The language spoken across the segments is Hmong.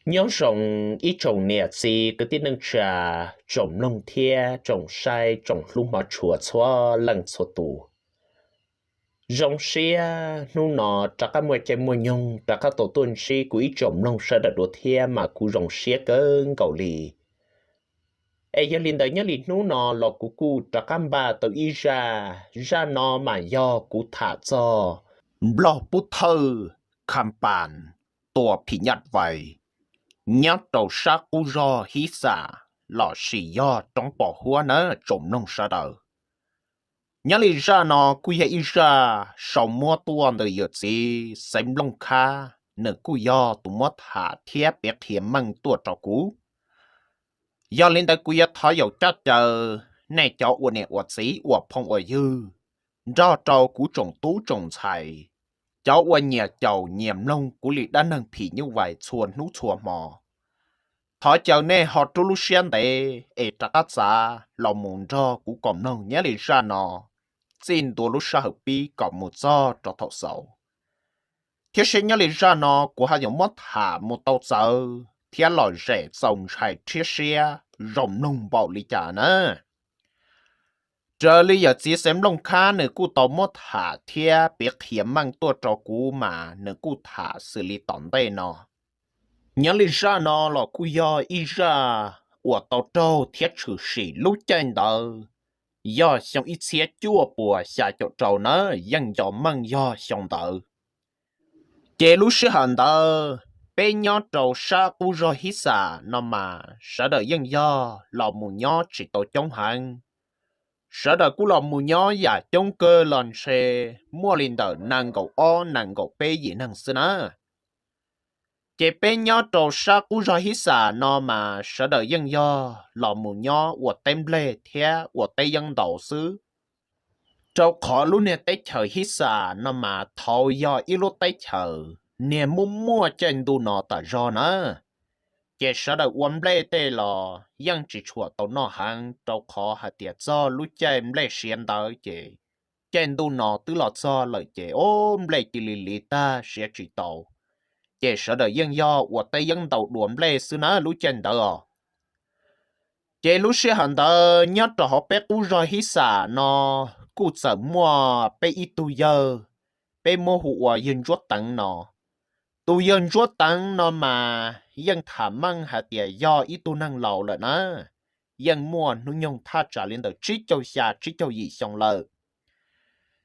Nyob zoo ib tsoom niam txiv kwv tij neej tsa, tsoom mloog thiab tsoom saib tsoom hlub hmov tshua txhua leej txhua tus. Zoo siab hnub no rov qab muaj caij muaj nyoog rov qab tau tuaj ntsib kuv ib tsoom mloog sawv daws dua thiab mas kuv zoo siab kawg nkaus li. Es yog li ntawd nyob li hnub no los kuv kuj rov qab npaj tau ib zaj, zaj no mas yog kuv tham txog Nplog Pub Thawj Khampas tua phim nyuj vais nyob rau sab qub zog Hib Xam los sis yog roob Pos Huab nawb tsoom mloog sawv daws. Nyob li zaj no kuj yog ib zaj sau muab tuaj ntawm yawm txiv Xeev Nplooj Khab, nws kuj yog tus muab tham thiab piav qhia meej tuaj rau kuv. Yog li ntawd kuv yuav thov yaum coj caw nej cov ua niam ua txiv ua phooj ua ywg, nrog rau kuv tsoom tub tsoom ntxhais, cov uas nyiam caum nyiam mloog kuv li dab neeg phim nyuj vais txhua hnub txhua hmo, thov caw nej ho rub lub siab ntev es rov qab txav los mus nrog kuv koom mloog nyob li zaj no txij ntua lub sij hawm pib kom mus txog rau thaum xaus. Thiab seb nyob li zaj no kuv ho yuav muab tham mus tau txawv thiab lom zem txaus ntshai thiab siab zoo mloog npaum li cas na. Raws li yawm txiv Xeev Nplooj Khab nws kuj tau muab tham thiab piav qhia meej tuaj rau kuv mas nws kuj tham xws li tom ntej no. Nyob li zaj no los kuj yog ib zaj uas tau raug thiab tshwm sim lub caij ntawd yog xyoo ib txhiab cuaj puas xya caum rau na, yeej yog meej yog xyoo ntawd. Ces lub sij hawm ntawd peb nyob rau sab qub zog Hib Xam no mas sawv daws yeej yog los mus nyob tsis tau coob heev. Sawv daws kuj los mus nyob yam coob kawg los ntshe muaj li ntawm nees nkaum ob nees nkaum peb yim neeg xwb na. Ces peb nyob rau sab qub zog Hib Xam no mas sawv daws yeej yog los mus nyob ua teb nplej thiab ua teb yeeb ntaus xwb. Rau qhov lub niag teb chaws Hib Xam no mas thaud yog ib lub teb chaws niag muaj muaj caij ntuj no tas zog na. Ces sawv daws ua nplej tej los yeej tsis tshua tau noj heev rau qhov hais tias txog lub caij nplej siav ntawd ces caij ntuj no twb los txog lawm ces ob nplej cia li liv tag siav tsis tau. Ces sawv daws yeej yog ua teb yeeb ntaus dua nplej xwb na lub caij ntawd os. Ces lub sij hawm ntawd nyob rau hauv peb qub zog Hib Xam no kuj txawm muaj peb ib tug yawg, peb muab hu ua yawg Ntsuab Teev no. Tus yawg Ntsuab Teev no mas yeej tham meej hais tias yog ib tug neeg laus lawm na, yeej muaj hnub nyoog thaj tsam li ntawm tsib caug xya tsib caug yim xyoo lawm.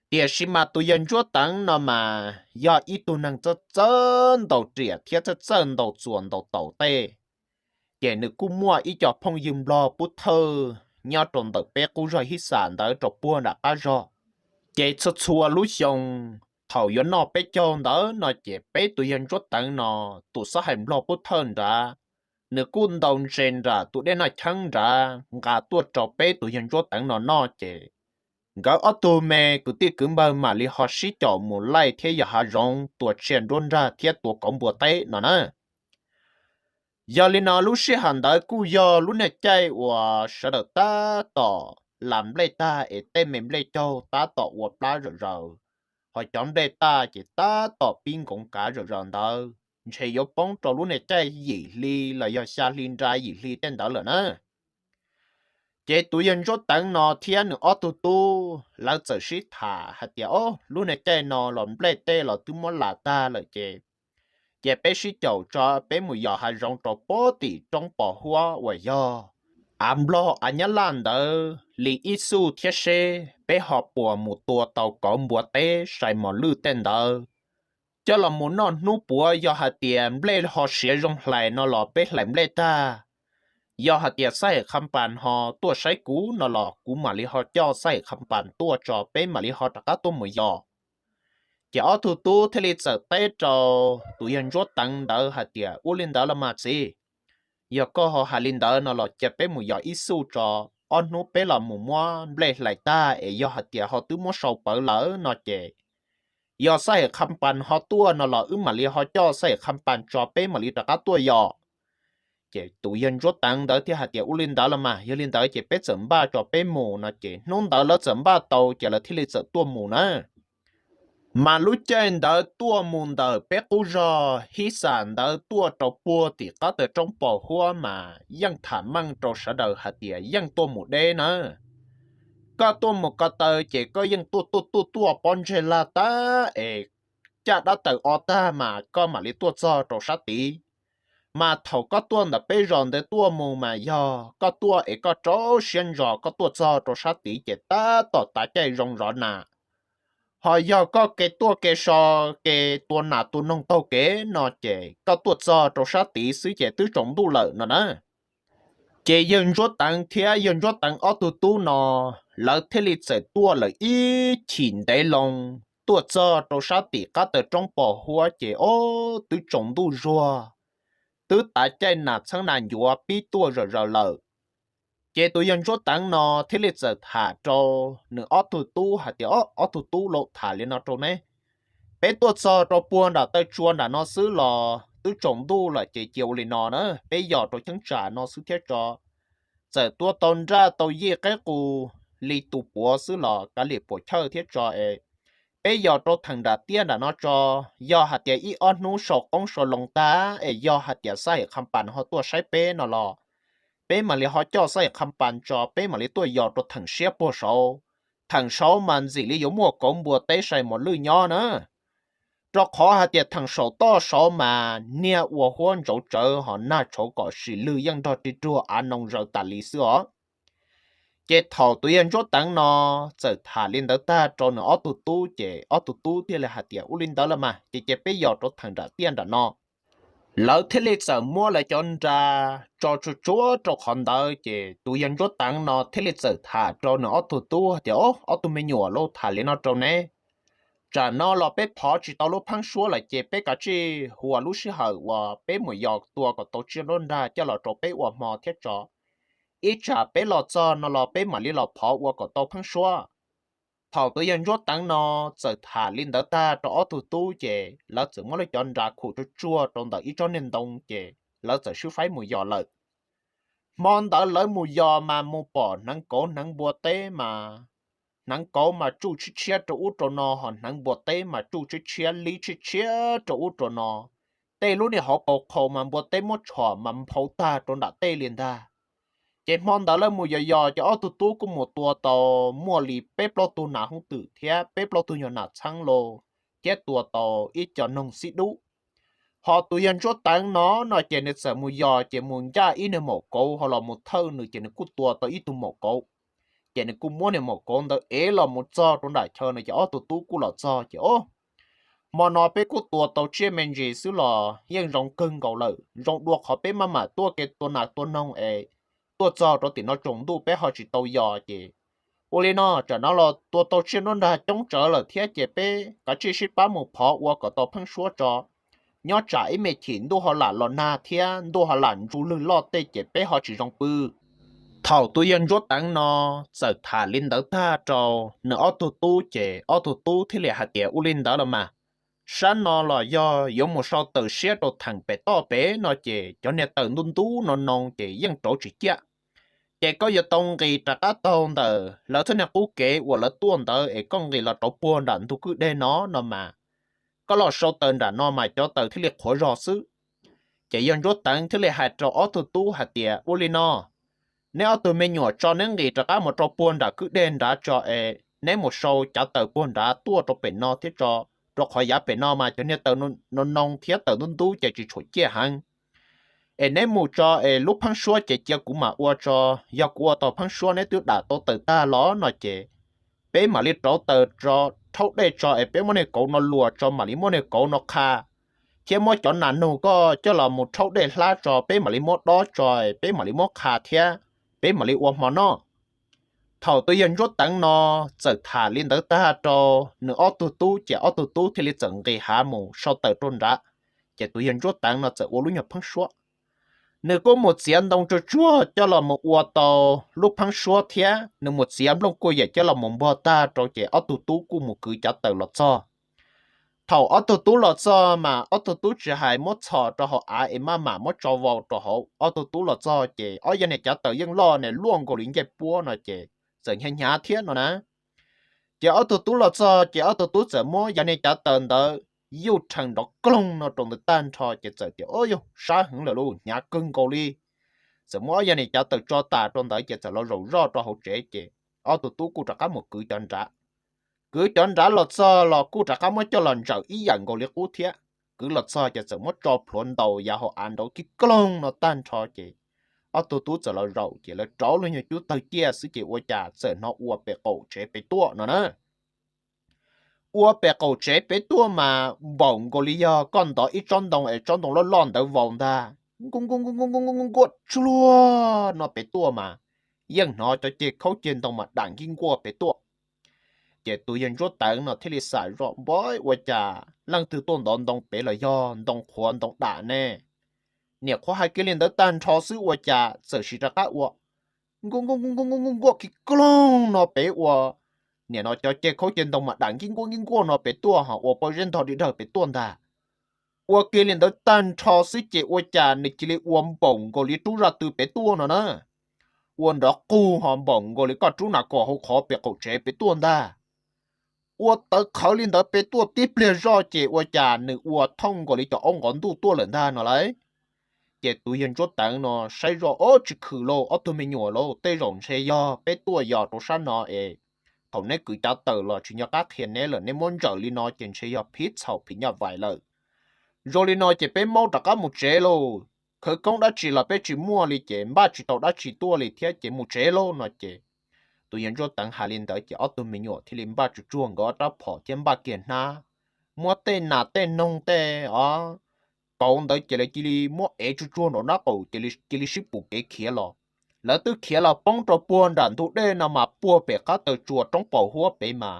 Tiam sis mas tus yawg Ntsuab Teev no mas yog ib tug neeg txawj txawj ntaus riam thiab txawj txawj ntaus txuas ntaus taus tej. Ces nws kuj muaj ib co phooj ywg Nplog Pub Thawj nyob rau ntawm peb qub zog Hib Xam ntawd rau puag nram qab zog. Ces txhua txhua lub xyoo thaum yuav noj peb caug ntawd no ces peb tus yawg Ntsuab Teev no, tus xab hais Nplog Pub Thawj nrad, nws kuj ntaus ntses nram tus dej Naj Cheeb nrad nqa tuaj rau peb tus yawg Ntsuab Teev no noj ces nkawd ob tug me kwv tij kwv npawg mam li ho sib caum mus laij thiab yos hav zoov tua tsiaj nruab nrag thiab tua kauv npua teb no na. Yog li no lub sij hawm ntawd kuj yog lub niag caij uas sawv daws tab tom las nplej tag es tej me nplej caug tab tom ua plab zom zaws, ho cov nplej taj ces tab tom pib nkoov kav zom zaws ntawd, ntshe yuav poob rau lub niag caij yim hli los yog xya hli nra yim hli tej ntawd lawm na. Ces tus yawg Ntsuab Teev no thiab nws ob tug tub lawv txawm sib tham hais tias, o, lub niag caij no los nplej tej los twb muab las tag lawm ces, ces peb sib caum tso peb mus yos hav zoov rau pob tim roob Pos Huab uas yog av Nplog av Nyab Laj ntawd li ib xuj thiab seb peb ho puas mus tua tau kauv npua teb sai mos lwj tej ntawd coj los mus noj hnub puav. Yog hais tias nplej ho siav zoo hlais no los peb hlais nplej tag. Yog hais tias xab hem Kham Pas ho tuaj saib kuv no los kuv mam li ho coj xab hem Kham Pas tuaj tso peb mam li ho rov qab tuaj mus yos. Ces ob tug tub thiaj li txawm teb rau tus yawg Ntsuab Teev ntawd hais tias, ua li ntawd los mas txiv, yog koj ho hais li ntawd no los cia peb mus yos ib xuj tso, ob hnub peb los mus muab nplej hlais tag es yog hais tias ho twb muab sau pawv lawm no ces, yog xab hem Kham Pas ho tuaj no los wb mam li ho coj xab hem Kham Pas tso peb mam li rov qab tuaj yos. Ces tus yawg Ntsuab Teev ntawd thiaj hais tias, ua li ntawd los mas, yog li ntawd ces peb txawm npaj tso peb mus no ces hnub ntawd lawv txawm npaj tau ces lawv thiaj li txawm tuaj mus na. Mas lub caij ntawd tuaj mus ntawm peb qub zog Hib Xam ntawd tuaj rau puag tim qab taw roob Pos Huab mas yeej tham meej rau sawv daws hais tias yeej tuaj mus deb na. Koj tuaj mus ko taw ces koj yeej tuaj tuaj tuaj tuaj pob ntseg laj tag es caj dab taws o tag mas koj mam li tuaj txog rau sab tid. Mas thaum koj tuaj ntawm peb zos ntawd tuaj mus mas yog koj tuaj es koj rau siab ntso koj tuaj txog rau sab tid ces tab tom tav caij zoo zov nas. Ho yog koj kev tuaj kev so, kev tua nas tua noog taug kev no ces koj tuaj txog rau sab tid xwb ces twb tsaus ntuj lawm no na. Ces yawg Ntsuab Teev thiab yawg Ntsuab Teev ob tug tub no, lawv thiaj li txawm tuaj lawm ib chim ntev loo, tuaj txog rau sab tim qab taw roob Pos Huab ces ob twb tsaus ntuj zuag, twb tav caij nas txheeb nas ncuav pib tuaj zom zaws lawm. Ces tus yawg Ntsuab Teev no thiaj li txawm tham rau nws ob tug tub hais tias, ob tug tub, lam tham li no rau neb, peb tuaj txog rau puag nram taw tsua nram no xwb los twb tsaus ntuj lawm ces cia ua li no na, peb yos rau cheeb tsam no xwb thiab tso. Txawm tua tau nraj tau yij qeb qus li tus puav xwb los kav liam puam chawj thiab tso es peb yos rau theem nram tiaj nram no tso. Yog hais tias ib ob hnub sau qoob sau loo tag es yog hais tias xab him qha pas ho tuaj saib peb no los peb mam li ho coj xab him qha pas tso, peb mam li tuaj yos rau theem siab puag saud. Theem saud mas ntxim li yuav muaj kauv npua teb sai mos lwj nyob na. Rau qhov hais tias theem saum toj saud mas niag ua huab ntsauv tsawv ho nag tshauv kom sim lwj yeej nrog ris ruag av noo zaws tas li xwb os. Ces thaum tus yawg Ntsuab Teev no txawm tham li ntawd tag rau nws ob tug tub ces ob tug tub thiaj li hais tias, ua li ntawd los mas ces ces peb yos rau theem nram tiaj nram no. Lawv thiaj li txawm muab lawv cov nra tso tsuag tsuag rau qhov ntawd ces tus yawg Ntsuab Teev no thiaj li txawm tham rau nws ob tug tub tias, ob tug me nyuam, lam tham li no rau neb, tsam no los peb phov tsis tau lub pheeb suab lawm ces peb kav tsij hu ua lub sij hawm uas peb mus yos tua kom tau tsiaj nruab nrag coj los rau peb ua hmo thiab tso. Ib tsam peb los txog no los peb mam li los phov ua kom tau pheeb suab. Thaum tus yawg Ntsuab Teev no txawm tham li ntawd tag rau ob tug tub ces lawv txawm muab lawv cov nra khum tsuag tsuag rau ntawm ib tsob niag ntoo ces lawv txawm swb faib mus yos lawm. Hmo ntawd lawv mus yos mas mus pom hneev kauv hneev npua teb mas, hneev kauv mas tsuj tshiab tshiab rau ub rau no ho hneev npua teb mas tsuj tshiab tshiab lib tshiab tshiab rau ub rau no. Tej lub niag hauv paus qhaus mas npua teb muab tshom mas nphau tag rau nram tej li ntag. Ces hmo ntawd lawv mus yos yos ces ob tug tub kuj mus tua tau muaj li peb plaub tug nas hoob twm thiab peb plaub tug nyuag nas txheeb los, thiab tua tau ib co noog xib dub. Ho tus yawg Ntsuab Teev no no ces nws txawm mus yos ces mus ncaj ib niag maum kauv ho los mus thawj nws ces nws kuj tua tau ib tug maum kauv. Ces nws kuj muab niag maum kauv ntawd ev los mus txog rau nram chaw no ces ob tug tub kuj los txog ces, o, hmo no peb kuj tua tau tsiaj me ntsis xwb los yeej zoo kawg nkaus lawm, zoo dua qhov peb maj mam tuaj kev tua nas tua noog es tuaj txog rau tim no tsaus ntuj peb ho tsis tau yos ces, ua li no tsam no los tua tau tsiaj nruab nrag coob tsawv lawm thiab ces peb kav tsij sib pab mus phov ua kom tau pheeb suab tso. Nyob tsam ib me chim ntuj ho lam los nag thiab ntuj ho lam ntsu lwg loj tej ces peb ho tsis zoo pw. Thaum tus yawg Ntsuab Teev no txawm tham li ntawd tag rau nws ob tug tub ces ob tug tub thiaj li hais tias, ua li ntawd los mas, sab no los yog yuav mus sau taws siab rau theem pem toj pem no ces cov niag taws ntub ntub no no ces yeej rauv tsis ciaj. Ces koj yuav tau nqis rov qab taug ntawm lawv txoj niag qub kev uas lawv tuaj ntawd es koj nqis los rau puag nram ntug kwj deg no no mas, koj los sau taws nram no mas cov taws thiaj li qhuav zog xwb. Ces yawg Ntsuab Teev thiaj li hais rau ob tug tub hais tias, ua li no, neb ob tug me nyuam tso neb nqis rov qab mus rau puag nram kwj deg nrad tso es neb mus sau cov taws puag nrad tuaj rau pem no thiab tso, rau qhov yav pem no mas cov niag taws no no thiab taws ntub ntub ces tsis tshua ciaj heev. Es neb mus tso es lub pheeb suab ces cia kuv mam ua tso, yog kuv ua tau pheeb suab neb twb dam tau taws tag los no ces peb mam li rauv taws tso, rhaub dej tso es peb muab niag kauv no luas tso mam li muab niag kauv no qha, thiab muab cov nas nug koj coj los mus rhaub dej hlab tso peb mam li muab dob tso es peb mam li muab qha thiab peb mam li ua hmo noj. Thaum tus yawg Ntsuab Teev no txawm tham li ntawd tag rau nws ob tug tub ces ob tug tub thiaj li txawm nqis hav mus sau taws rau nrad. Ces tus yawg Ntsuab Teev no txawm ua lub nyuag pheeb suab. Nws kuj mus txiav ntoo tsuag tsuag coj los mus ua tau lub pheeb suab thiab nws mus txiav nplooj kuj yam coj los mus npog tag rau ces ob tug tub kuj mus kwv cov taws los txog. Thaum ob tug tub los txog mas ob tug tub tsis hais muab txhos rau hauv av es maj mam muab tso vau rau hauv, ob tug tub los txog ces ob yog niag cov taws yeej loj ne luaj nkaus li ncej puab no ces txawm hnyav hnyav thiab no na. Ces ob tug tub los txog ces ob tug tub txawm muab yog niag cav taws ntawd yuj rhees nrov kloog no rau ntawd tag nrho ces txawm tias, Ub, yog sab heev lawm lauj, hnyav kawg nkaus li. Txawm muab ob yog niag cav taws tso tas rau ntawd ces txawm los zaum zoj rau hauv tsev ces ob tug tub kuj rov qab mus kwv cov nrad. Kwv cov nrad los txog los kuj rov qab muab coj los ntsawm ib yam nkaus li qub thiab. Kwv los txog ces txawm muab tso plhuav ntaus yav hauv av nrov kig kloog no tag nrho ces ob tug tub txawm los zaum ces lawv rauv lub nyuag cub tawg ciaj xwb ces ua cas txawm hnov ua pem qaum tsev pem tuaj no na. Ua pem qaum tsev pem tuaj mas npaum nkaus li yog koj ntov ib tsob ntoo es tsob ntoo loj loj ntawd vau ntag, nkuaj nkuaj nkuaj nkuaj nkuaj nkuaj tsuag no pem tuaj mas yeej hnov cov ceg khaub ceg ntoo mas dam nkij nkuaj pem tuaj. Ces tus yawg Ntsuab Teev no thiaj li xam zoj, Npab, ua cas leej twg tuaj ntov ntoo pem los yog ntoo qhuav ntoo dam ne? Niam qhuav hais kiag li ntawd tag nrho xwb ua cas txawm sim rov qab ua nkuaj nkuaj nkuaj nkuaj nkuaj kig kloog no pem ua, nim no cov ceg khaub ceg ntoo mas dam nkij nkuaj nkij nkuaj no pem tuaj ho ua pob zeb ntog dig dawg pem tuaj ntag. Ua kiag li ntawd tag nrho xwb ces ua cas nws cia li ua npaum nkaus li rub zaj tw pem tuaj no na. Ua nrov qug ho npaum nkaus li koj rub nas kom hauv qhov pem qaum tsev pem tuaj ntag. Ua tawv qhawv li ntawd pem tuaj tib pliag zoj ces ua cas nws ua thooj nkaus li cov aub nqov ntuj tuaj lawm ntag no lauj. Ces tus yawg Ntsuab Teev no saib zoj, Ob, tsis khwm lauj, ob tug me nyuam lauj, tej zaum ntshe yog peb tuaj yos rau sab no es thaum neb kwv cav taws los tsis nco qab qhia neb lawm, neb muab ntsawm li no ces ntshe yog phiv txhaum phim nyuj vais lawm. Zoo li no ces peb maub rov qab mus tsev lauj. Khawv koob dab tsi los peb tsis muaj li ces npaj tsis tau dab tsi tuaj li thiab ces mus tsev lauj no ces tus yawg Ntsuab Teev hais li ntawd ces ob tug me nyuam thiaj li npaj tsuag tsuag nkawd ob rab phom thiab npaj kiag hnab, muab tej nas tej noog tej os kauv ntawd ces lawv cia li muab ev tsuag tsuag nraum nraub qaum ces cia li sib pus kev khiav los. Lawv twb khiav los poob rau puag nram ntug dej no mas puag pem qab taw tsua roob paus huab pem mas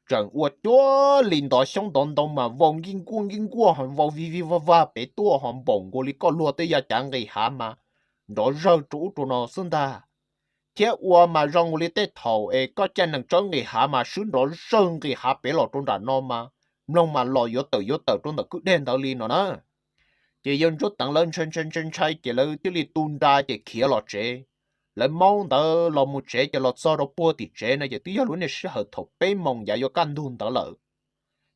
tseem ua cuag li ntov xyoob ntov ntoo mas vau nkij nkuaj nkij nkuaj ho vau vig vig vag vag pem tuaj ho npaum nkaus li koj luag tej yaj cav nqis hav mas nrov zawg rau ub rau no xwb ntag. Thiab ua mas zoo nkaus li tej thaum es koj caij nees tsawb nqis hav mas swb nrov zawg nqis hav pem los rau nram no mas mloog mas los yuav tawm yuav tawm rau ntawm kwj deg ntawd li no na. Ces yawg Ntsuab Teev lawv ntshai ntshai ntshai ntshai ces lawv thiaj li tu nra ces khiav los tsev. Lawv maub ntawd los mus tsev ces los txog rau puag tim tsev no ces twb yog lub niag sij hawm thaum peb moos yav yuav kaj ntug ntawd lawm.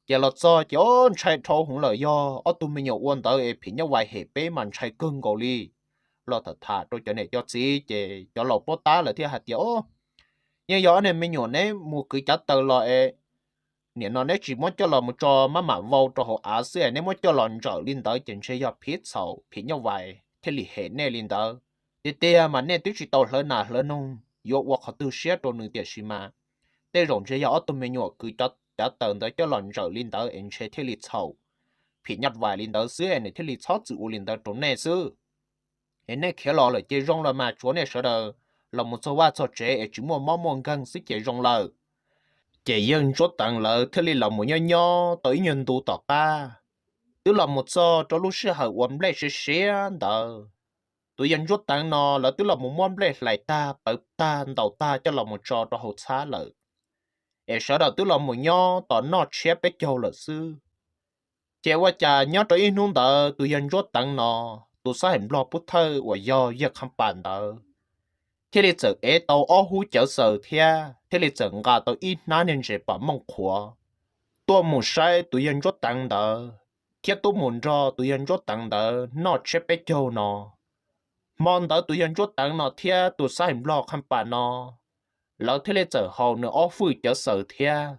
Ces los txog ces ob ntshai dhau hwv lawm, yog ob tug me nyuam ua ntawd es phim nyuj vais hem peb mas ntshai kawg nkaus li. Los tham tham rau cov niam cov txiv ces cov laus paub tab lawv thiaj hais tias, Ob, yeej yog ob niag me nyuam neb mus kwv cav taws los es nim no neb tsis muab coj los mus tso maj mam vau rau hauv av xwb es neb muab coj los ntsawm li ntawd ces ntshe yog phiv txhaum phim nyuj vais thiaj li hem nej li ntawd. Tiag tiag mas nej twb tsis tau hlawv nas hlawv noog yuav ua qhov twg siab rau nws tiam sis mas tej zaum ntshe yog ob tug me nyuam kwv cav taws ntawd coj los ntsawm li ntawd es ntshe thiaj li txhaum phim nyuj vais li ntawd xwb es nws thiaj li txhob txwm ua li ntawd rau nej xwb. Es nej khiav los lawm ces zoo lawm mas tsuav nej sawv daws los mus txog vaj txog tsev es tsis muaj mob muaj nkeeg xwb ces zoo lawm. Ces yawg Ntsuab Teev lawv thiaj li los mus nyob nyob tau ib nyuag ntu tom qab, twb los mus txog rau lub sij hawm uas nplej siav siav ntawd. Tus yawg Ntsuab Teev no lawv twb los mus muab nplej hlais tag pawv tag ntaus tag coj los mus tso rau hauv txhab lawm, es sawv daws twb los mus nyob tos noj tshiab peb caug lawm xwb. Ces ua cas nyob rau ib hnub ntawd tus yawg Ntsuab Teev no, tus xab hais nplog pub thawj uas yog yawg Kham Pas ntawd thiaj li txawm ev tau ob hub cawv xaws thiab thiaj li txawm nqa tau ib hnab niag ntses pam mooj qhuav tuaj mus saib tus yawg Ntsuab Teev ntawd, thiab tuaj mus nrog tus yawg Ntsuab Teev ntawd noj tshiab peb caug no. Hmo ntawd tus yawg Ntsuab Teev no thiab tus xab hais nplog Kham Pas no, lawv thiaj li txawm haus nws ob hwj cawv xaws thiab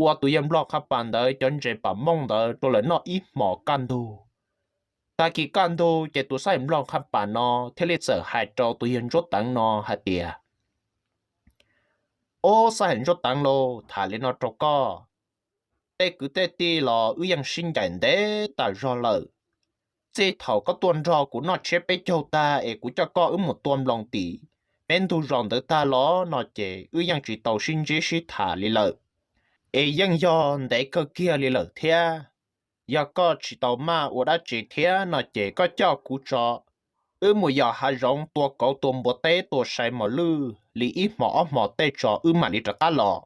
ua tus yawg nplog Kham Pas ntawd cov ntses pam mooj ntawd rau lawv noj ib hmos kaj ntug. Tag kis kaj ntug ces tus xab hais nplog Kham Pas no thiaj li txawm hais rau tus yawg Ntsuab Teev no hais tias, Ob, xab hais Ntsuab Teev lauj, tham li no rau koj, tej kwv tej tij los wb yeej sib ncaim ntev tas zog lawm. Txij thaum koj tuaj nrog kuv noj tshiab peb caug tag es kuv coj koj wb mus tua nploos tim peb ntug zos ntawd tag los no ces wb yeej tsis tau sib ntsib sib tham li lawm, es yeej yog ntev kawg kiag li lawm thiab. Yog koj tsis tau maj ua dab tsi thiab no ces koj coj kuv tso, wb mus yos hav zoov tua kauv tua npua teb tua sai mos lwj li ib hmos ob hmos tej tso wb mam li rov qab los.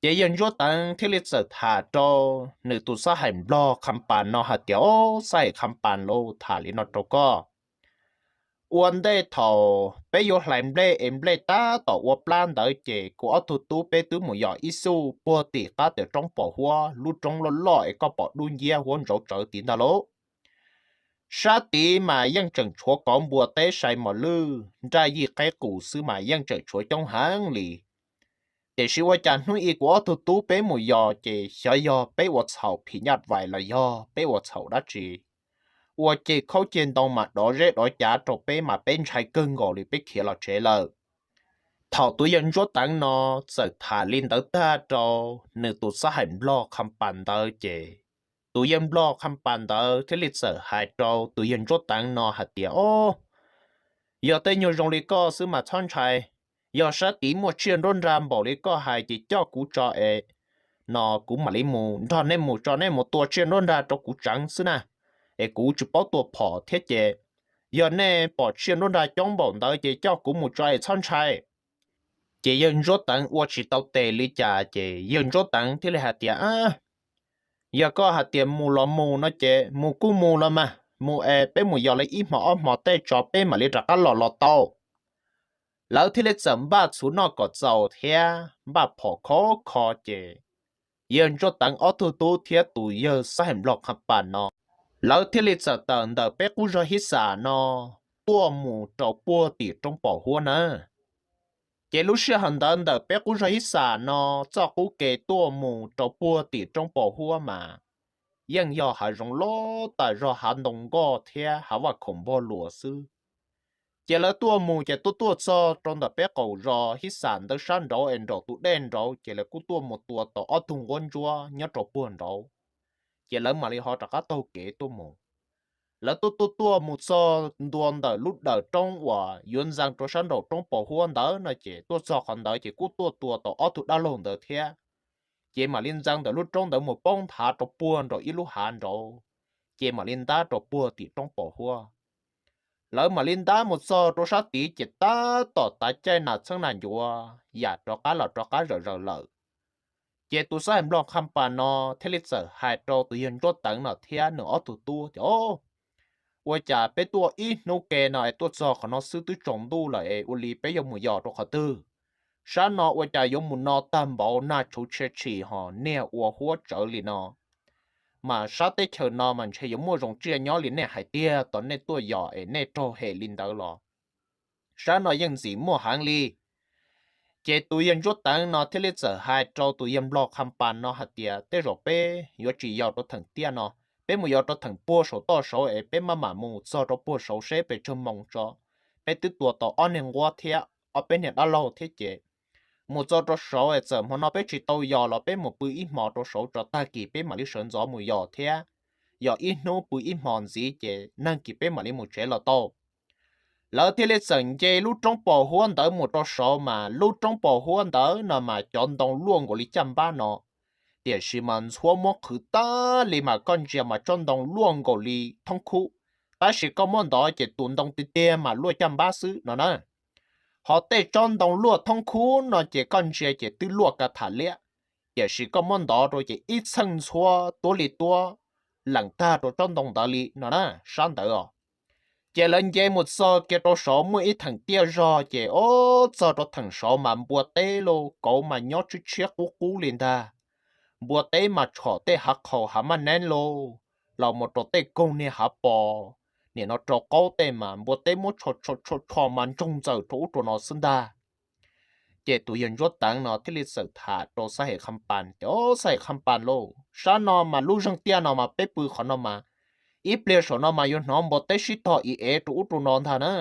Ces yawg Ntsuab Teev thiaj li txawm tham rau nws tus xab hais nplog Kham Pas no hais tias, Ob, xab hais Kham Pas lauj, tham li no rau koj, Ua ntej thaum peb yuav hlais nplej es nplej tab tom ua plab ntawd ces kuv ob tug tub peb twb mus yos ib xuj puag tim qab tawm roob pos huab, lub roob loj loj es koj pom dub nciab huab ntsauv tsawv tid ntag lauj. Sab tid mas yeej tseem tshuav kauv npua teb sai mos lwj nraj yij qeb qus xwb mas yeej tseem tshuav coob heev li. Tiam sis ua cas hnub ib kuv ob tug tub peb mus yos ces xyov yog peb ua txhaum phim nyaj vais los yog peb ua txhaum dab tsi, ua ces khaub ceg ntoo mas dov zeb dov cav rau peb mas peb ntshai kawg nkaus li peb khiav los tsev lawm. Thaum tus yawg Ntsuab Teev no txawm tham li ntawd tag rau nws tus xab hais nplog Kham Pas ntawd ces tus yawg nplog Kham Pas ntawd thiaj li txawm hais rau tus yawg Ntsuab Teev no hais tias, Ob, yog tej nyuag zoo li koj xwb mas txhob ntshai. Yog sab tid muaj tsiaj nruab nrag npaum li koj hais ces coj kuv tso es no kuv mam li mus nrog nej mus tso, nej mus tua tsiaj nruab nrag rau kuv tseev xwb na, es kuv tsis paub tua phom thiab ces yog nej pom tsiaj nruab nrag coob npaum ntawd ces coj kuv mus tso es txhob ntshai. Ces yawg Ntsuab Teev ua tsis tau tes li cas ces yawg Ntsuab Teev thiaj li hais tias, Yog koj hais tias mus los mus no ces mus kuj mus los mas, mus es peb mus yos li ib hmo ob hmo tej tso peb mam li rov qab los los tau. Lawv thiaj li txawm npaj txhuv noj kom txaus thiab npaj phom khov kho ces yawg Ntsuab Teev ob tug tub thiab tus yawg xab hais nplog Kham Pas no, lawv thiaj li txawm tawm ntawm peb qub zog Hib Xam no tuaj mus rau puag tim roob pos huab na. Ces lub sij hawm ntawd ntawm peb qub zog Hib Xam no txoj qub ke tuaj mus rau puag tim roob pos huab mas yeej yog hav zoov loj tas zog, hav ntoo nkoj thiab hav vaj khoom npog luas xwb. Ces lawv tuaj mus ces tuaj tuaj txog rau ntawm peb qaum zos Hib Xam ntawd sab nraud es nraum tus dej nraud ces lawv kuj tuaj mus tua tau ob tug nquab ntsuab nyob rau puag nraud, ces lawv mam li ho rov qab taug kev tuaj mus. Lawv tuaj tuaj tuaj mus txog ntua ntawm lub dawm roob uas yuav ntxeev rau sab nraum roob pos huab ntawd no ces tuaj txog qhov ntawd ces kuj tuaj tua tau ob tug dab laug ntawd thiab. Ces mam li ntxeev ntawm lub roob ntawd mus poob nthav rau puag nraum ib lub hav nraud, ces mam li ntab rau puag tim roob pos huab. Lawv mam li ntab mus txog rau sab tid ces tab tom tav caij nas txheeb nas ncuav yam rov qab los rov qab zawm zaws lawm. Ces tus xab hais nplog Kham Pas no thiaj li txawm hais rau tus yawg Ntsuab Teev no thiab nws ob tug tub tias, Ua cas peb tuaj ib hnub ke no es tuaj txog qhov no xwb twb tsaus ntuj lawm es ua li peb yuav mus yos rau qhov twg? Sab no ua cas yuav mus no tag npaum nag tshauv tshia tshis ho niag ua huab tsawv li no? Mas sab teb chaws no mas ntshe yuav muaj zoo tsiaj nyob li nej hais tiag, tos nej tuaj yos es nej raug hem li ntawd los sab no yeej ntxim muaj heev li. Ces tus yawg Ntsuab Teev no thiaj li txawm hais rau tus yawg nplog Kham Pas no hais tias, Tej zaum peb yuav tsis yos rau theem tiaj no, peb mus yos rau theem puag saum toj saud es peb maj mam mus txog rau puag saud seb pes tsawg moos tso. Peb twb tua tau ob niag nquab thiab ob peb niag dab laug thiab ces mus txog rau saud es txawm hmo no peb tsis tau yos los peb mus pw ib hmo rau saud tso, tag kis peb mam li sawv ntxov mus yos thiab. Yos ib hnub pw ib hmo ntxiv ces nag kis peb mam li mus tsev los tau. Lawv thiaj li txawm nce lub roob pos huab ntawd mus rau saud mas lub roob pos huab ntawd no mas cov ntoo luaj nkaus li caj npab no, tiam sis mas ntxhuab muab qhwv tag li mas koj ntsia mas tsob ntoo luaj nkaus li thoob khub, tab sis koj muab ntov ces tus ntoo tiag tiag mas luaj caj npab xwb no na. Ho tej tsob ntoo luaj thoob khub no ces koj ntsia ces twb luaj ka tham liab, tiam sis koj muab ntov rau ces ib txheej ntxhuab tuab li tuab leem tag rau tsob ntoo ntawd li no na, sab ntawd os. Ces lawv nce mus txog kiag rau saud muaj ib theem tiaj zog ces ob txog rau theem saud mas npua teb lauj, kauv mas nyob tshiab tshiab qub qub li ntag. Npua teb mas tshom tej hav qhaus hav maj neeb lauj, los mus rau tej koog niag hav pos, nim no rau qaub tej mas npua teb muab tshom tshom tshom mas ntsoog ntxaws rau ub rau no xwb ntag. Ces tus yawg Ntsuab Teev no thiaj li txawm tham rau Xab Hem Kham Pas tias, Xab Hem Kham Pas lauj, sab no mas lub zeeg tiaj no mas peb pw qhov no mas ib pliag saum no mas yuav hnov npua teb sib tog ib ev rau ub rau no ntag na.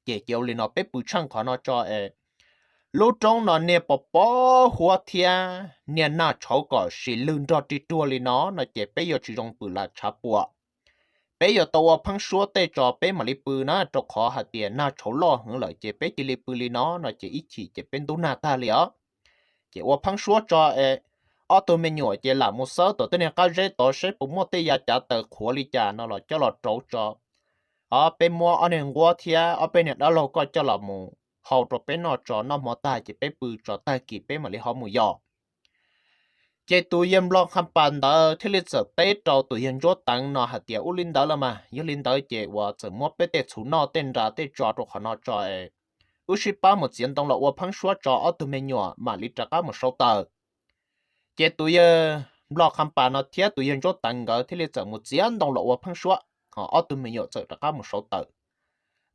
Ces cia li no peb pw tsheej qhov no tso es lub roob no niag pos pos huab thiab niag nag tshauv kom sim lwg nrog ri ruag li no no ces peb yuav tsis zoo pw lam tshav puam. Peb yuav tau ua pheeb suab tej tso peb mam li pw na, rau qhov hais tias nag tshauv loj heev lawm ces peb cia li pw li no no ces ib chim ces peb ntub nag tag li os. Ces ua pheeb suab tso es ob tug me nyuam ces lam mus xawb tom tej niag qab zeb tod seb puas muaj tej yav cav taws qhuav li cas no los coj los rauv tso. Ob peb muab ob niag nquab thiab ob peb niag dab laug koj coj los mus hau rau peb noj tso, noj hmo tag ces peb pw tso, tag kis peb mam li ho mus yos. Ces tus yawg nplog qha pas ntawd thiaj li txawm teb rau tus yawg ntsuab teev no hais tias, ua li ntawd los mas, yog li ntawd ces uas txawm muab peb tej txhuv noj tej nra tej tso rau qhov no tso es wb sib pab mus txiav ntoo los ua pheeb suab tso, ob tug me nyuam mam li rov qab mus sau taws. Ces tus yawg nplog qha pas no thiab tus yawg ntsuab teev nkawd thiaj li txawm mus txiav ntoo los ua pheeb suab, ob tug me nyuam txawm rov qab mus sau taws.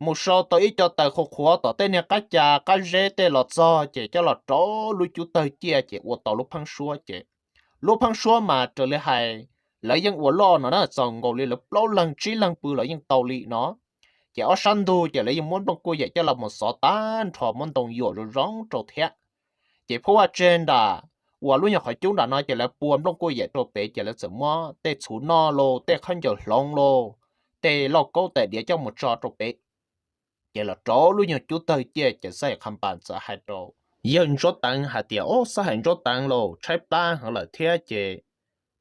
Mus sau tau ib co taws qhuav qhuav tom tej niag qab ca qab zeb tej los txog ces coj los rau lub cub tawg ciaj ces ua tau lub pheeb suab ces, lub pheeb suab mas raws li hais lawv yeej ua loj no na, txaus nkaus li lawv plaub leeg tsib leeg pw los yeej tau li no. Ces ob sab ntug ces lawv yeej muab nplooj kuj yem coj los mus xov tag nrho, muab ntoo yuam zoo zoo rau thiab. Ces phab vaj tseg nram uas lub nyuag qhov cub nram no ces lawv pua nplooj kuj yem rau pem, ces lawv txawm muab tej txhuv noj los tej khaub ncaws hloov los tej lauj kaub tais diav coj mus tso rau pem. Ces los rau lub nyuag cub tawg ciaj ces xab hais qha pas txawm hais rau yawg ntsuab teev hais tias, o, xab hais ntsuab teev lauj, tshaib plab heev lawm thiab ces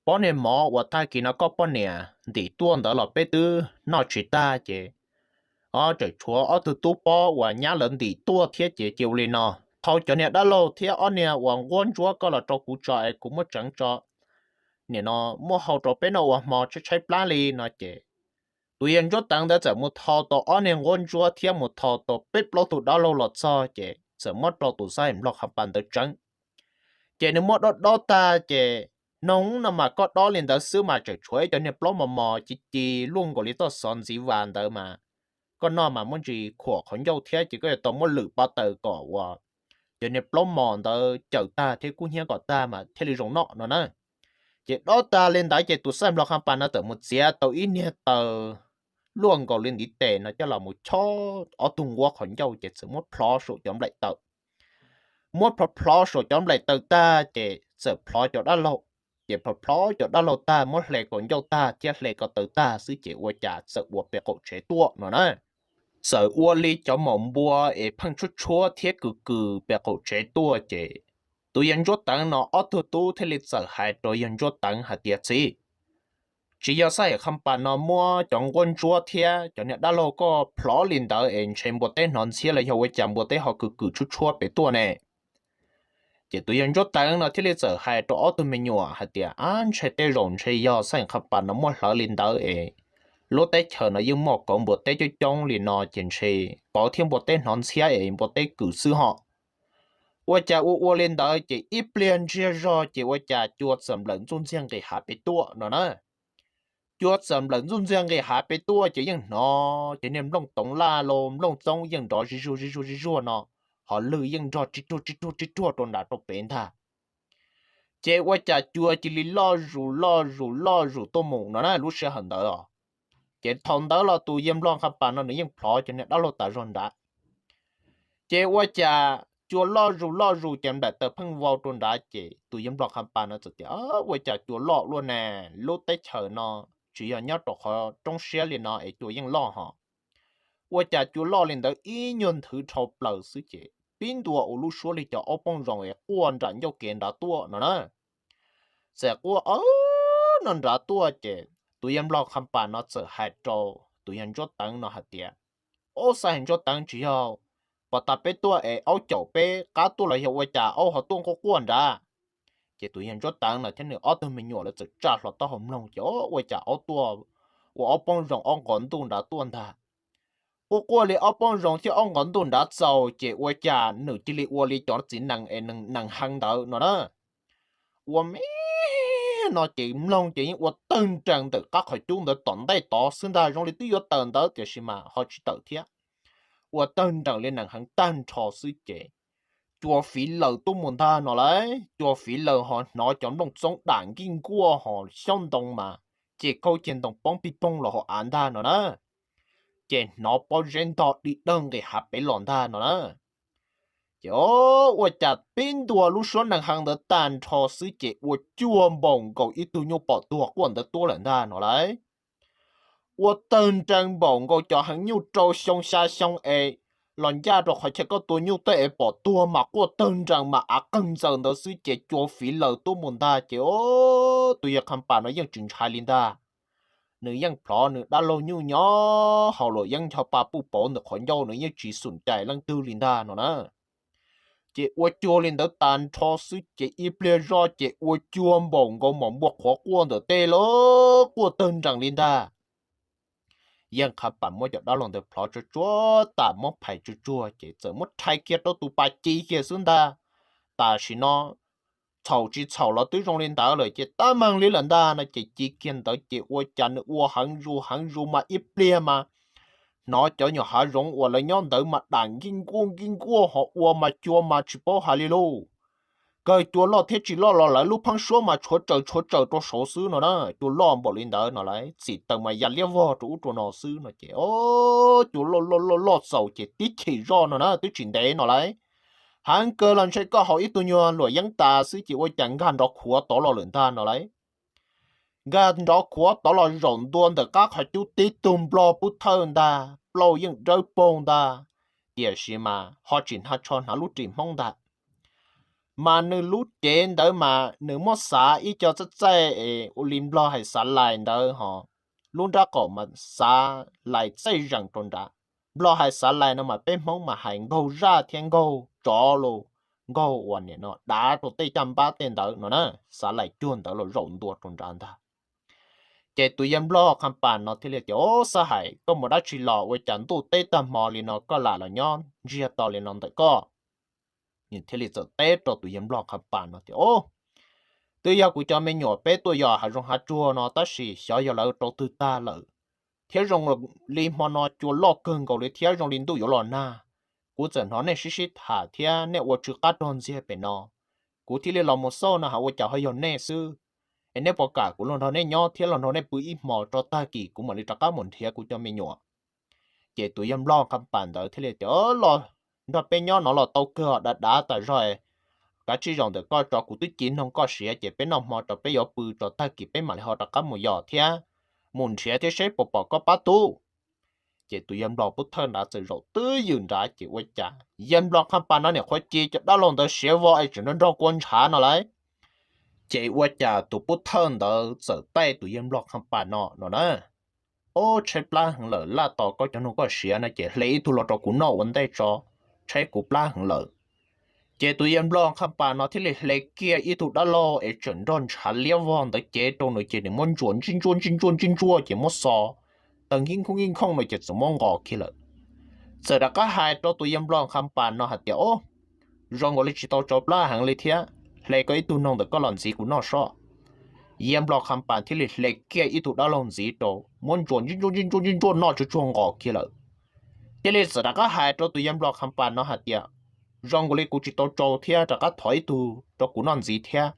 pob niag mov uas tag kis no koj poj niam ntim tuaj ntawd los peb twb noj tsis tag ces, o, tseem tshuav ob tug tub pob uas nyab lawv ntim tuaj thiab ces cia ua li no, thau cov niag dab laug thiab ob niag uas nquab ntsuab koj los rau kuv tso es kuv muab tseev tso, nim no muaj hau rau peb noj ua hmo tshaib tshaib plab li no ces tus yawg ntsuab teev ntawd txawm mus thau tau ob niag nquab ntsuab thiab mus thau tau peb plaub tug dab laug los txog ces txawm muab rau tus xab hais nplog qha pas ntawd tseev. Ces nws muab dob dob tag ces, noog no mas koj dob li ntawd xwb mas tseem tshuav ib cov niag plaub mos mos ci ci luaj nkaus li txoj xov ntxiv vas ntawd mas, koj noj mas muaj ntsis khuam qhov ncauj thiab ces koj yuav tau muab lwm pob taws kom uas cov niag plaub mos ntawd cawm tag thiab kub hnyiab kom tag mas thiaj li zoo noj no na. Ces dob tag li ntawd ces tus xab hais nplog qha pas no txawm mus txiav tau ib niag taws luaj nkaus li ntiv tes no coj los mus chob ob tug nquab qhov ncauj ces txawm muab plhov saum cov nplaim taws. Muab plhov plhov saum cov nplaim taws tag ces txawm plhov cov dab laug. Ces plhov plhov cov dab laug tag muab hle kaus ncauj tag thiab hle ko taw tag xwb ces ua cas txawm ua pem qaum tsev tuaj no na. Txawm ua li cov maum npua es pheej tshuab tshuab thiab kws kws pem qaum tsev tuaj ces tus yawg ntsuab teev no ob tug tub thiaj li txawm hais rau yawg ntsuab teev hais tias, txiv, tsis yog xab hais qha pas no muab cov nquab ntsuab thiab cov niag dab laug koj plhov li ntawd es ntshe npua teb hnov ntxhiab los yog ua cas npua teb ho kws kws tshuab tshuab pem tuaj ne? Ces tus yawg ntsuab teev no thiaj li txawm hais rau ob tug me nyuam hais tias, ab, ntshe tej zaum ntshe yog xab hais qha pas no muab hlawv li ntawd es lub teb chaws no yeej muaj kauv npua teb coob coob li no ces ntshe kauv thiab npua teb hnov ntxhiab es npua teb kws xwb ho. Ua cas ua ua li ntawd ces ib pliag ntsiag zog ces ua cas cua txawm nplawm ntxuj ntxiag nqis hav pem tuaj no na. Cua txawm nplawm ntxuj ntxiag nqis hav pem tuaj ces yeej hnov ces niag nplooj toov laj los nplooj txoob yeej nrov zig zuag zig zuag zig zuag no, ho lwg yeej nrog ris ruag ris ruag ris ruag rau nram rau pem ntag. Ces ua cas cua cia li loj zus loj zus loj zus tuaj mus no na lub sij hawm ntawd os. Ces thaum ntawd los tus yawg nplog qha pas no nws yeej plhov cov niag dab laug tas zog nrad. Ces ua cas cua loj zus loj zus ces nplaim taws pheej vau rau nrad ces tus yawg nplog qha pas no txawm tias, ua cas cua loj luaj ne, lub teb chaws no tsis yog nyob rau qhov roob siab li no es cua yeej loj ho. Ua cas cua loj li ntawd ib nyuag nthwv dhau plaws xwb ces pib ntua ua lub suab li cov aub poob zoov es quaj nram ncauj kev nrad tuaj no na. Txawm quaj no nrad tuaj ces tus yawg nplog qha pas no txawm hais rau tus yawg ntsuab teev no hais tias, ob, xab hais ntsuab teev, tsis yog pom tas peb tuaj es aub caum peb qab tuaj los yog ua cas aub ho tuaj nquaj quaj nrad? Ces tus yawg ntsuab teev no thiab nws ob tug me nyuam lawv txawm tsa hlo taub hau mloog ces ua cas aub tuaj ua aub poob zoov aub nqov ntuj nrad tuaj ntag. Quaj quaj li aub poob zoov thiab aub nqov ntuj nrad txaus ces ua cas nws cia li ua li cov txiv nees es nees heev ntawd no na. Ua me no ces mloog ces yeej ua tawg nrees ntawm qab qhov cub ntawd tom ntej tod xwb ntag, zoo li twb yuav tawm ntawd tiam sis mas ho tsis tawm thiab. Ua tawg nrees li nees heev tag nrho xwb ces cua fiv lawm tuaj mus ntag no lauj. Cua fiv lawm ho hnov cov nplooj txoob dam nkij nkuaj ho xyoob ntoo mas ces kaub ces ntoo poob pig poog los hauv av ntag no na. Ces hnov pob zeb ntog di dawg nqis hav pem los ntag no na. Ces ua cas pib ntua lub suab nees heev ntawd tag nrho xwb ces ua cuag npaum nkaus ib tug nyuj pom tuag quaj ntawd tuaj lawm ntag no lauj. Ua tawg nrees npaum nkaus cov heev nyuj rau xyoo xya xyoo es los ncaj rau qhov chaw koj tua nyuj tej es pom tuag mas quaj tawg nrees mas av qeeg ntxaws ntawd xwb ces cua fiv lawm tuaj mus ntag ces tus yawg qha pas no yeej tsis ntshai li ntag. Nws yeej plhov nws dab laug nyuj nyob hauv luam yeeb ncho pa puj pauv ntawm qhov ncauj, nws yeej tsis xum cais leej twg li ntag no na. Ces ua cua li ntawd tag nrho xwb ces ib pliag zoj ces ua cua npaum nkaus mom npua qhuav quaj ntawm tej lawm, quaj tawg nrees li ntag. Yeej Qha Pas muab cov dab laug ntawd plhov tsuag tsuag tas, muab phais tsuag tsuag ces txawm muab rhais kiag rau tus pas ci kiag xwb ntag. Tam sim no txhaum tsis txhaum los twb zoo li ntawd lawm ces tab meeg li lawm ntag no ces ci kiag ntawd ces ua cas nws ua heev zus heev zus mas ib pliag mas hnov cov nyuam hav zoov uas lawv nyob ntawd mas dam nkij nkuaj nkij nkuaj ho ua mas cua mas tsis paub hais li lauj. Kawg cua loj thiab tsis loj los lawv lub pheeb suab mas tshuav tsaws tshuav tsaws rau saud xwb no na, cua loj npaum li ntawd no lawv txim taws mas ya liab vog rau ub rau no xwb no ces o, cua loj loj loj loj txaus ces tib chim zoj no na twb tsis ntev no lawv, heev kawg los ntshe koj haus ib tug nyuag luam yeeb tas xwb ces ua cas nkag nrov khuav tod los lawm ntag no lawv. Nkag nrov khuav tod los zaum ntua ntawm qab qhov cub tib tug nplog pub thawj ntag, plaub yeej dawb paug ntag, tiam sis mas ho tsis hnav tsho hnav lub ris Hmoob ntag. Mas nws lub cev ntawd mas nws muab xav ib co txaij txaij es ua li nplog hais xav lais ntawd ho, lub nrab qaum mas xav lais txaij zees rau nrad. Nplog hais xav lais no mas peb Hmoob mas hais nkaug zaj thiab nkaug tsov los nkaug uas nim no dav rau tej caj npab tej ntawd no na, xav lais cuag ntawd los zaum ntua rau nrad ntag. Ces tus yawg nplog Qha Pas no thiaj li tias, Ob, xab hais koj mus dab tsi los ua cas ntuj teb tag hmo li no koj lam los nyob ntsiag to li no ntawm koj? Nws thiaj li txawm teb rau tus yawg nplog Qha Pas no tias, Ob, twb yog kuv cov me nyuam peb tuaj yos hav zoov hav tsuag no tab sis xyov yog lawv rau twg tag lawm, thiab zoo li hmo no cua loj kawg nkaus li thiab zoo li ntuj yuav los nag. Kuv txawm hnov nej sib sib tham thiab nej ua tsw qab rog ntxiag pem no, kuv thiaj li los mus xauj no has ua cas ho yog nej xwb. Es nej puas kam kuv los nrog nej nyob thiab los nrog nej pw ib hmos tso tag kis kuv mam li rov qab mus nrhiav kuv cov me nyuam? Ces tus yawg nplog Qha Pas ntawd thiaj li tias, Los nrog peb nyob no los tau kawg, dav dav tas zog. Kav tsij zaum ntawm koj tso, kuv twb ci noog koj siav ces peb noj hmo tso peb yuav pw tso tag kis peb mam li ho rov qab mus yos thiab mus nrhiav thiab seb puas pom koj pab tub. Ces tus yawg nplog pub thawj nrad txawm zaum twb ywm nrad ces ua cas yawg nplog Qha Pas no niam qhuav ci cov dab laug ntawd siav vog es tseem nrog nrog kua ntshav no lawm. Ces ua cas tus pub thawj ntawd txawm taij tus yawg nplog Qha Pas no no na, Ob, tshaib plab heev lawm, laj tos koj cov noog koj siav no ces hle ib tug los rau kuv noj ua ntej tso, tshaib kuv plab heev lawm. Ces tus yawg nplog Qha Pas no thiaj li hle kiag ib tug dab laug es tseem nrog ntshav liab vog ntawd cev rau nws ces nws muab ntsuas ntsij ntsuaj ntsij ntsuaj ntsij ntsuaj ces muab xo taws nkij nkhooj nkij nkhooj no ces txawm muab nqos kiag lawm. Txawm rov qab hais rau tus yawg nplog Qha Pas no hais tias, Ob, zoo nkaus li tsis tau tsau plab heev li thiab, hle koj ib tug noog ntawm koj los ntxiv kuv noj soj. Yawg nplog Qha Pas thiaj li hle kiag ib tug dab laug ntxiv rau, muab ntsuas ntsij ntsuaj ntsij ntsuaj ntsij ntsuaj noj tsuag tsuag nqos kiag lawm. Thiaj li txawm rov qab hais rau tus yawg nplog Qha Pas no hais tias, Zoo nkaus li kuv tsis tau tsau thiab, rov qab thov ib tug rau kuv noj ntxiv thiab.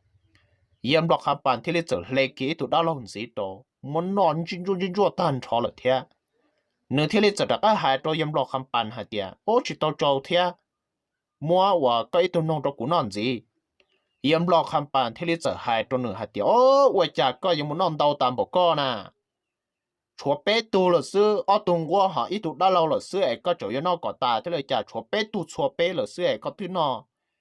Yawg nplog Qha Pas thiaj li txawm hle kiag ib tug dab laug ntxiv rau, muab noj ntsij ntsuaj ntsij ntsuaj tag nrho lawm thiab. Nws thiaj li txawm rov qab hais rau yawg nplog Qha Pas hais tias, Ob, tsis tau tsau thiab, muab uas koj ib tug noog rau kuv noj ntxiv. Yawg nplog Qha Pas thiaj li txawm hais rau nws hais tias, Ob, ua cas koj yuav mus noj ntau tas npaum koj na? Tshuav peb tug lawm xwb, ob tug nquab ho ib tug dab laug lawm xwb es koj tseem yuav noj kom tas thiab los cas? Tshuav peb tug txhua peb lawm xwb es koj twb noj,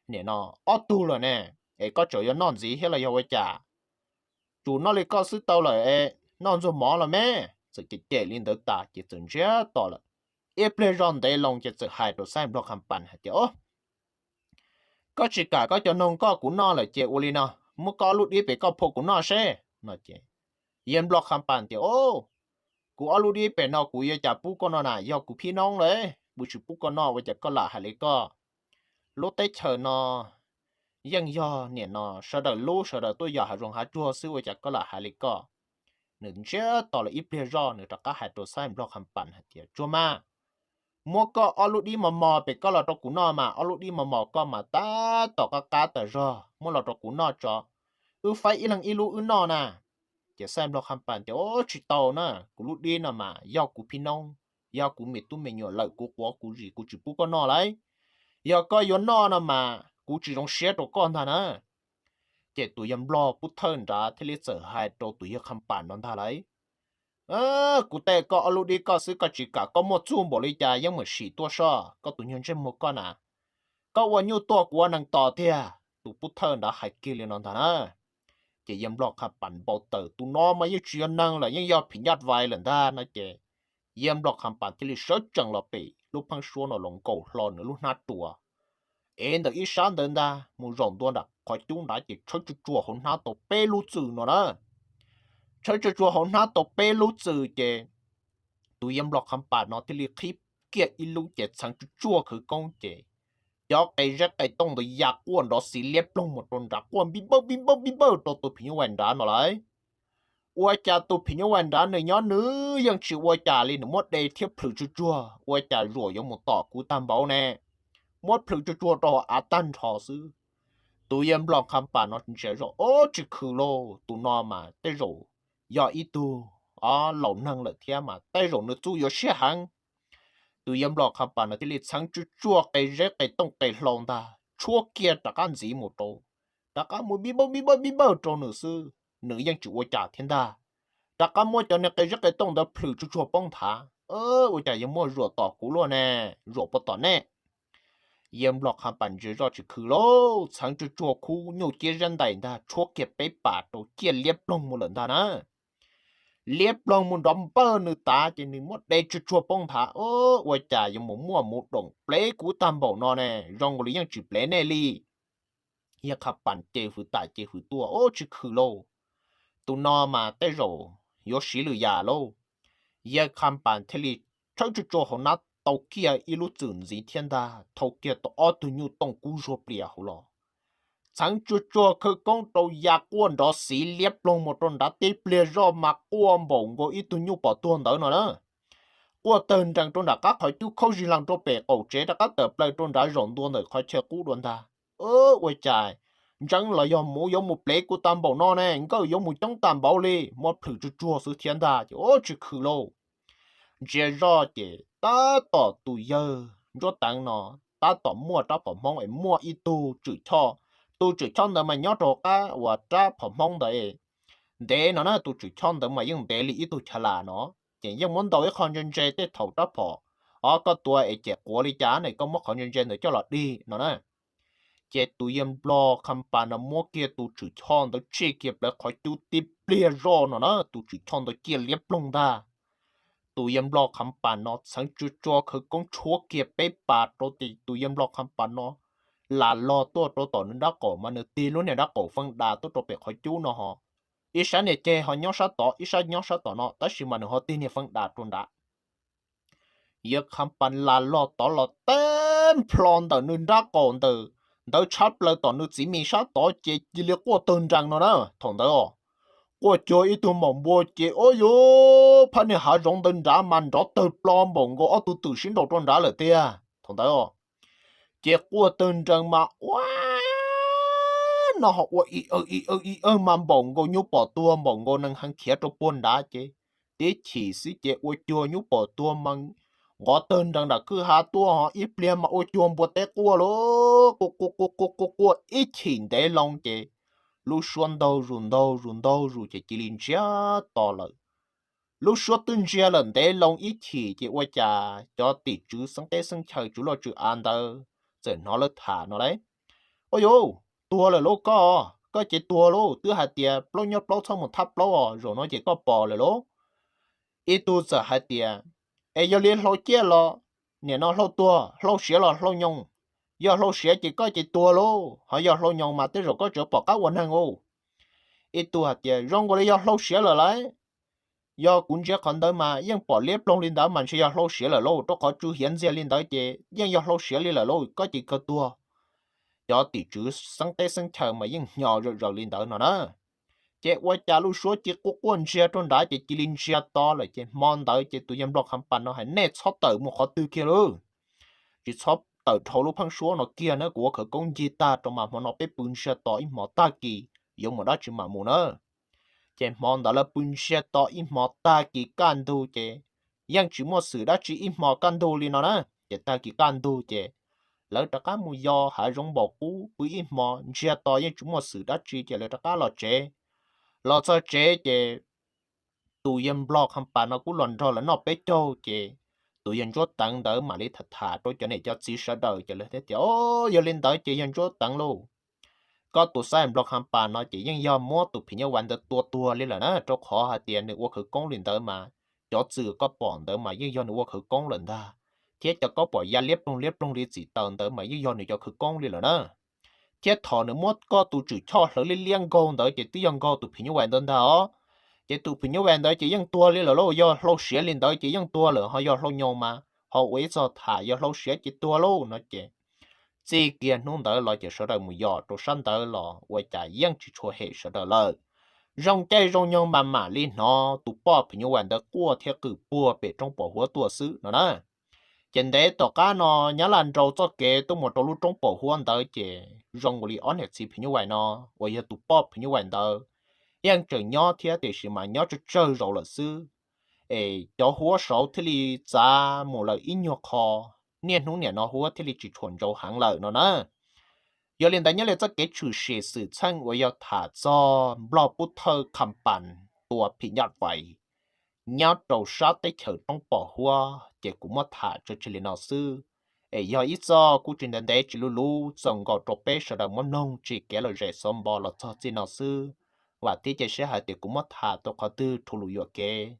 nim no ob tug lawm ne, es koj tseem yuav noj ntxiv thiab los yog ua cas? Tsum noj li koj xwb tau lawm es noj ntxuag mov los me. Txawm cem cem li ntawd tas ces txawm ntsiag to lawm. Ib pliag zog ntev loo ces txawm hais rau Xab Nplog Qha Pas hais tias, Koj tsis kam koj cov noog koj kuv noj lawm ces ua li no, muab koj ob lub dib pem koj phua kuv noj seb no ces Yawg Nplog Qha Pas tias, Kuv ob lub dib pem no kuv yuav cas pub koj noj na, yog kuv phib noob lawm, kuv tsis pub koj noj, ua cas koj lam hais li koj? Lub teb chaws no yeej yog nim no sawv daws lub, sawv daws tuaj yos hav zoov hav tsuag xwb, ua cas koj lam hais li koj? Nws ntsiag to lawm ib pliag zoj nws rov qab hais rau Xab Nplog Qha Pas hais tias, Tsuag mas, muab koj ob lub dib mos mos pem koj los rau kuv noj mas, ob lub dib mos mos koj mas tab tom qab qab tas zog, muab los rau kuv noj tso, wb faib ib leeg ib lub wb noj na. Ces Xab Nplog Qha Pas tias, Tsis tau na, kuv lub dib no mas yog kuv phib noob, yog kuv me tub me nyuam lawm, kuv quav kuv zis kuv tsis pub koj noj lauj. Yog koj yuav noj no mas kuv tsis zoo siab rau koj ntag na. Ces tus Yawg Nplog Pub Thawj nrad thiaj li txawm hais rau tus Yawg Qha Pas no ntag lauj, Kuv tej koj ob lub dib koj xwb, koj tsis kam, koj muaj txuj npaum li cas yeej meem sim tuaj soj, koj tus nyuag ntsej muag koj na, koj ua nyuj tuaj kuv ua nees tos tiag. Tus Pub Thawj nrad hais kiag li no ntag na. Ces Yawg Nplog Qha Pas npau taws, tus no mas yeej tsis yog neeg lawm, yeej yog phim nyuj vais lawm ntag no ces Yawg Nplog Qha Pas thiaj li sawv tsees los pem lub pheeb suab no los nkaus hlo nws lub hnab ruas, ev ntawm ib sab ntawd ntag mus zaum ntua nram qhov cub nrad ces tshawb tsuag tsuag hauv hnab tau peb lub txwm no na. Tshawb tsuag tsuag hauv hnab tau peb lub txwm ces tus yawg nplog Kham Pas no thiaj li qhib kiag ib lub ces txheev tsuag tsuag khawv koob ces cov qe zeb qe tooj ntawd ya quaj nrov xiv liab ploog mus rau nrad, quaj npib npawj npib npawj npib npawj rau tus phim nyuj vais nrad no lawm. Ua cas tus phim nyuj vais nrad nws nyob nws yeej tsis ua cas li, nws muab de thiab plhws tsuag tsuag, ua cas zaum yuav mus tom kuv tag npaum ne? Muab plhws tsuag tsuag rau hauv av tag nrho xwb. Tus yawg nplog Kham Pas no ntsia zoj, ob, tsis khwm lauj, tus no mas tej zaum yog ib tug laus neeg lawm thiab mas tej zaum nws txuj yuav siab heev. Tus yawg nplog Kham Pas no thiaj li txheev tsuag tsuag qe zeb qe tooj qe hlau ntag tshuab kiag rov qab ntxiv mus rau, rov qab mus npib npawj npib npawj npib npawj rau nws xwb, nws yeej tsis ua cas thiab ntag. Rov qab muab cov niag qe zeb qe tooj ntawd plhws tsuag tsuag poob nthav, ua cas yuav muaj zaum tom kuv luaj ne, zaum puas tom nej? Yawg nplog Kham Pas ntsia zoj tsis khwm lauj, txheev tsuag tsuag khub nyuj ciab zab ntais ntag tshuab kiag peb pas rau ciaj liab ploog mus lawm ntag na. Liab ploog mus nrov npawj nws tas ces nws muab de tsuag tsuag poob nthav, ua cas yuav mus muaj mus doom plev kuv tag npaum no ne, zoo nkaus li yeej tsis plev nej li. Yawg Kham Pas ces hwv tas ces hwv tuaj, ob, tsis khwm lauj, tus no mas tej zaum yuav siv lwm yam lauj. Yawg Kham Pas thiaj li tshawb tsuag tsuag hauv hnab tau kiag ib lub txwm ntxiv thiab ntag, thau kiag tau ob tug nyuj tooj kub zuag plias hauv los, txheev tsuag tsuag khawv koob rau ya quaj nrov xiv liab ploog mus rau nrad, tib pliag zoj mas quaj npaum nkaus ib tug nyuj pom tuag ntawd no na. Quaj tawg nrees rau nram qab qhov cub, khaub zig lees rau pem qaum tsev, rov qab tawm plaws rau nrad zaum ntua ntawm qhov chaw qub dua ntag. Ua cas ntseeb los yog muv yuav mus plev kuv tag npaum no ne, nkawj yuav mus coob tag npaum li, muab plhws tsuag tsuag xwb thiab ntag ces ob, tsis khwm lauj. Ntsia zoj ces tab tom tus yawg Ntsuab Teev no tab tom muaj rab phom hmoob es muaj ib tug tswm choj. Tus tswm choj ntawd mas nyob rau qab uas rab phom hmoob ntawd ntev no na, tus tswm choj ntawd mas yeej ntev li ib tug chav las no, ces yeej muab ntaus ib qho ntse ntse tej thaum rab phom, o, koj tua es cem quav li cas ne, koj muab qhov ntse ntse ntawd coj los dig no na. Ces tus yawg nplog Kham Pas no muab kiag tus tswm choj ntawd tsij kiag plawv qhov cub, tib pliag zoj no na tus tswm choj ntawd ciaj liab ploog ntag. Tus yawg nplog Kham Pas no txheev tsuag tsuag khawv koob tshuab kiag peb pas rau, ces tus yawg nplog Kham Pas no lam log tuaj rau tom nws nrab qaum mas nws tig lub niag nrab qaum feej das tuaj rau pem qhov cub no ho, ib sab niag ceg ho nyob sab tod, ib sab nyob sab tom no, tab sis mas nws ho tig niag feej das rau nrad. Yawg Kham Pas lam log tod los teb nplho ntawm nws nrab qaum ntawm ntawd tshab plaws tom nws txiv mis sab tod ces cia li quaj tawg nrees no na. Thaum ntawd os, quaj cuag ib tug maum npua ces, o, yuav phab niag hav zoov ntawd nrad mas nrov tawg plo npaum nkaus ob tug twm sib nraus rau nrad lawm tiag. Thaum ntawd os, ces quaj tawg nrees mas ua no ho ua i awg i awg i awg mas npaum nkaus nyuj pom tuag, npaum nkaus neeg heev khiav rau puag nrad ces tib chim xwb ces ua cuag nyuj pom tuag mas nqov tawg nrees nram kwj ha tuaj ho ib pliag mas ua cuag npua teb quaj lauj, quaj quaj quaj quaj quaj ib chim ntev loo ces lub suab ntaug zus ntaug zus ntaug zus ces cia li ntsiag to lawm. Lub suab twb ntsiag lawm ntev loo ib chim ces ua cas cov tim tswv xeeb teb xeeb chaw tswv loj tswv av ntawd txawm hnov lawv tham no lauj. Ua yuav tuag lawm lauj koj, koj ces tuag lauj, twb hais tias plaub nyob plaub txhob mus thab plaub os, zaum no ces koj pom lawm lauj. Ib tug txawm hais tias, es yog li hlau ciaj los nim no hlau tuag, hlau siav los hlau nyoos, yog hlau siav ces koj ces tuag lauj, ho yog hlau nyoos mas tej zaum koj tseem pom qab ua neeg lauj. Ib tug hais tias zoo nkaus li yog hlau siav lawm lauj, yog kuv ntsia qhov ntawd mas yeej pom liab ploog li ntawd mas ntshe yog hlau siav lawm lauj, rau qhov tsw hiav ntxiag li ntawd ces yeej yog hlau siav li lawm lauj, koj ces kawg tuag. Cov tim tswv xeeb teb xeeb chaw mas yeej hnyo zom zaws li ntawd no na. Ces ua cas lub suab cia quaj quaj ntsiag rau nrad ces cia li ntsiag to lawm ces hmo ntawd ces tus yawg nplog Kham Pas no hais nej txhob tawm mus qhov twg kiag lauj, tsis txhob tawm dhau lub pheeb suab no kiag na, kuv ua khawv koob ncig tag rau mas hmo no peb pw ntsiag to ib hmo, tag kis yuav mus dab tsi mam mus na. Ces hmo ntawd lawv pw ntsiag to ib hmo, tag kis kaj ntug ces yeej tsis muaj xwm dab tsi ib hmo kaj ntug li no na. Ces tag kis kaj ntug ces lawv rov qab mus yos hav zoov npaum qub pw ib hmo ntsiag to yeej tsis muaj xwm dab tsi ces lawv rov qab los tsev. Los txog tsev ces tus yawg nplog Kham Pas no kuj los nrog lawv noj peb caug ces tus yawg Ntsuab Teev ntawd mam li tham tham rau cov niam cov txiv sawv daws ces lawv thiaj tias, o, yog li ntawd ces yawg Ntsuab Teev lauj, koj tus xav nplog Kham Pas no ces yeej yog muab tus phim nyuj vais ntawd tua tuag li lawm na, rau qhov hais tias nws ua khawv koob li ntawd mas cov txwm koj pom ntawd mas yeej yog nws ua khawv koob lawm ntag. thiab cov kaub pom ya liab ploog liab ploog li txim taws ntawd mas yeej yog nws cov khawv koob li lawm na. Thiab thaum nws muab koj tus tswm choj hlawv liab liab nkaug ntawd ces twb yog nkaug tus phim nyuj vais ntawd ntag os. Ces tus phim nyuj vais ntawd ces yeej tuag li lawm lauj, yog hlau siav li ntawd ces yeej tuag lawm, ho yog hlau nyoos mas ho ua ib txog tham, yog hlau siav ces tuag lauj no ces txij kiag hnub ntawd los ces sawv daws mus yos rau sab ntawd los ua cas yeej tsis tshua hem sawv daws lawm. Zoo caij zoo nyoog mas mam li hnov tus poj phim nyuj vais ntawd quaj thiab qw puag pem roob pos huab tuaj xwb no na. Ces ntev tom qab no Nyab Laj nrau txoj kev tuaj mus rau lub roob pos huab ntawd ces zoo li ob niam txiv phim nyuj vais no uas yog tus poj phim nyuj vais ntawd yeej tseem nyob thiab tiam sis mas nyob tsawg tsawg zaus lawm xwb, es cov huab saud thiaj li txav mus lawm ib nyuag qho, niaj hnub niam no huab thiaj li tsis tshua ntsaus heev lawm no na. Yog li ntawd nyob li txoj kev tshwm sim xwm txheej uas yog tham txog Nplog Pub Thawj Kham Pas tua phim nyuj vais nyob rau sab teb chaws roob pos huab ces kuv muab tham tso tseg li no xwb. Es yog ib txoj kuj tsis ntev ntev tsis luv luv txaus nkaus rau peb sawv daws muab mloog tsim kev lom zem xov npo los txog txij no xwb. Vam thiab cia siab hais tias kuv muab tham tau qhov twg rhuav lus yuam kev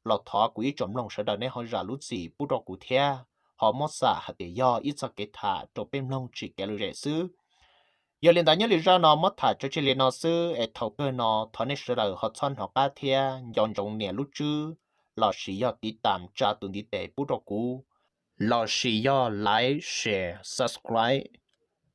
los thov kuv ib tsoom mloog sawv daws nej ho zam lub txim pub rau kuv thiab ho muab xam hais tias yog ib txoj kev tham rau peb mloog tsim kev lom zem xwb. Yog li ntawd nyob li zaj no muab tham tso tseg li no xwb es thaum kawg no thov nej sawv daws ho txhob hnov qab thiab nco ntsoov nias lub tswb los sis yog tiv tam tsa tus ntiv tes pub rau kuv, los sis yog like, share, subscribe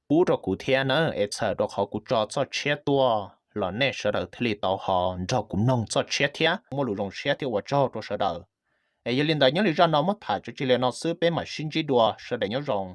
pub rau kuv thiab na, es txhawm rau qhov kuv tso txoj tshiab tuaj los nej sawv daws thiaj li tau ho nrog kuv mloog txoj tshiab thiab. Muaj lus zoo siab thiab ua tsaug rau sawv daws. Es yog li ntawd nyob li zaj no muab tham tso tseg li no xwb, peb mam sib ntsib dua, sawv daws nyob zoo.